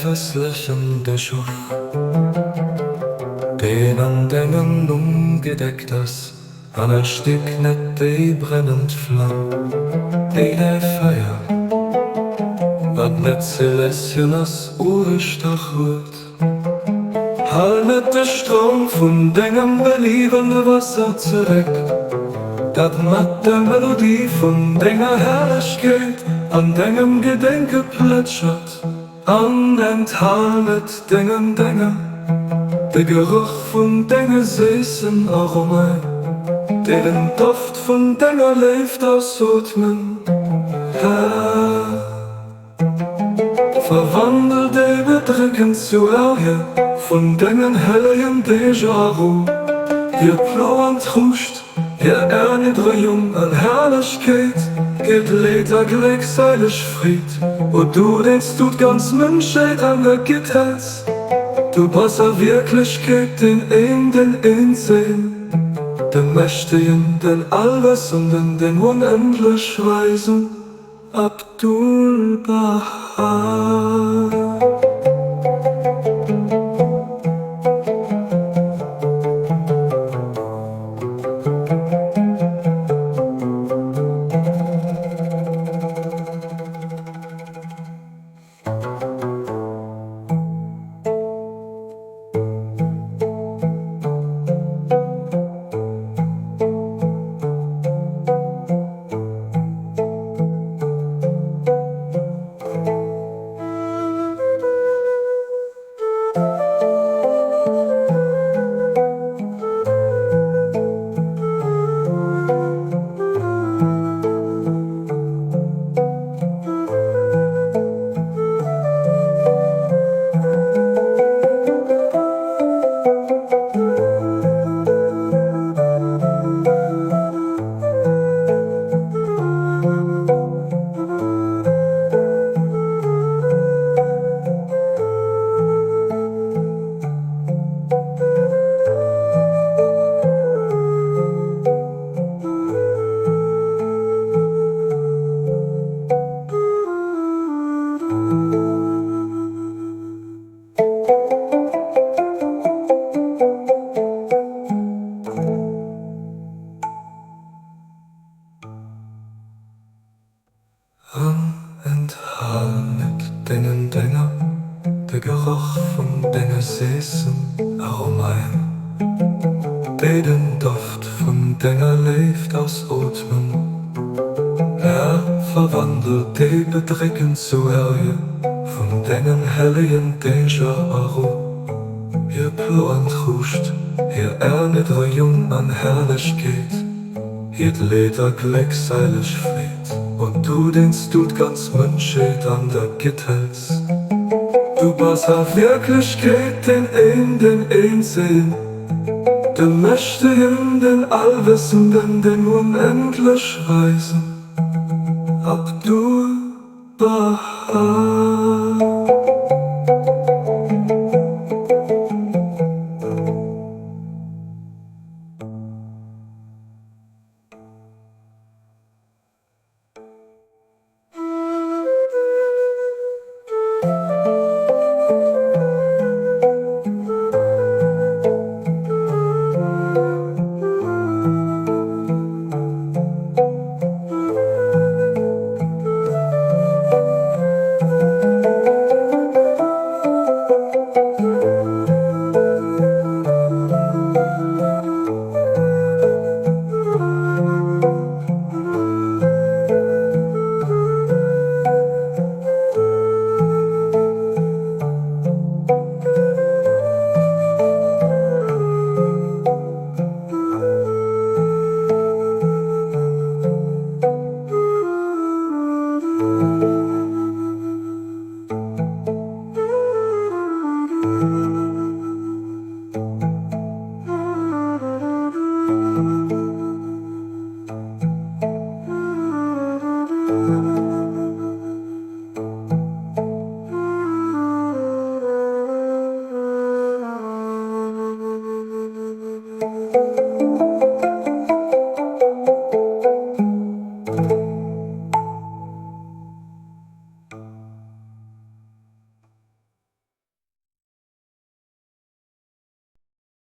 fëstlechen Bëschof, deen an dengem Numm gedeckt ass, an erstéck net déi brennend Flam, déi däi Feier, wat net ze läschen ass, ugestach huet. Hal net de Stroum vun dengem beliewende Wasser zeréck, dat mat der Melodie vun denger Herrlechkeet an dengem Gedenke plätschert, an enthal net dengen Dénger de Geroch vun denge séissen Aromaen, déi den Doft vun denger Léift ausootmen, Här. Verwandel déi Bedréckend zu Ärger vun dengen hellegen Deeg a Rou, hir Plo an Trouscht, hir Erniddregung an Herrlechkeet geet Leed a gléckséileg Freed. O du, deen s du d'ganz Mënschheet an der Gitt häls, du bass a Wierklechkeet deen een, den Eenzeen, de Mächtegen, den Allwëssenden, den onendlech Weisen. Abdu'l-Bahá. An enthal net dengen Dénger de Geroch vun denge séissen Aromaen, déi den Doft vun denger Léift ausootmen. Här, verwandel déi Bedréckend zu Ärje vun dengen hellegen Dénger a Rou hir Plo an Trouscht, hir Erniddregung an Herrlechkeet. Hiert Leed a gléckseileg Freed. O du, deen s du d'ganz Mënschheet an der Gitt häls, du bass a Wierklechkeet deen een, deen Eenzegen, de Mächtegen, den Allwëssenden, den onendlech Weisen. Abdu'l-Bahá.